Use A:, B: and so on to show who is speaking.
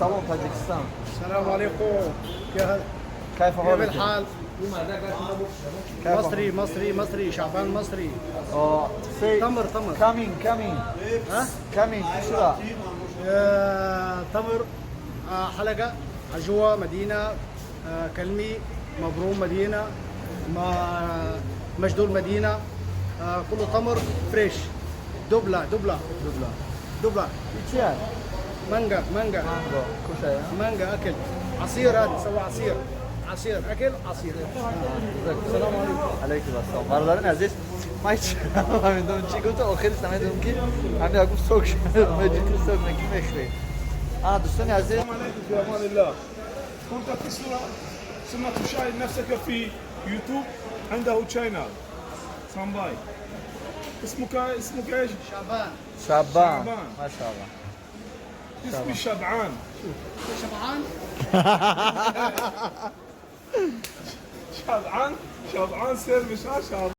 A: Салом, Таҷикистон.
B: السلام عليكم. كيف
A: كيف
B: كيف
A: حالك؟
B: الحال؟
A: كيف
B: مصري مصري مصري، شعبان مصري.
A: آه، say
B: تمر تمر.
A: Coming, coming.
B: ها؟
A: Coming شو؟
B: آه، تمر آه، حلقة عجوة مدينة آه، كلمي مبروم مدينة ما مجدول مدينة آه، كله تمر fresh، دبلة دبلة.
A: دبلة.
B: دبلة.
A: چیه؟
B: مانجا مانجا.
A: مانگو کجا؟
B: مانجا، أكل عصير، هذا سوى عصير، عصير أكل عصير.
A: سلام علیکم. علیکم السلام. برادران عزیز، من هیچ نمیدونم چی گفت، آخرش نمیدونم که همین گفت سوک مجید سوک نکی میخری. آه، دوستان عزیز.
C: السلام عليكم، في امان الله. كنت في صورة ثم تشاهد نفسك في يوتيوب، عنده channel سامباي. اسمك اسمك ايش؟
B: شعبان.
A: شعبان.
C: شعبان.
A: ماشاءالله.
C: اسمي شبعان.
B: شبعان.
C: شبعان شبعان service، ها شبعان.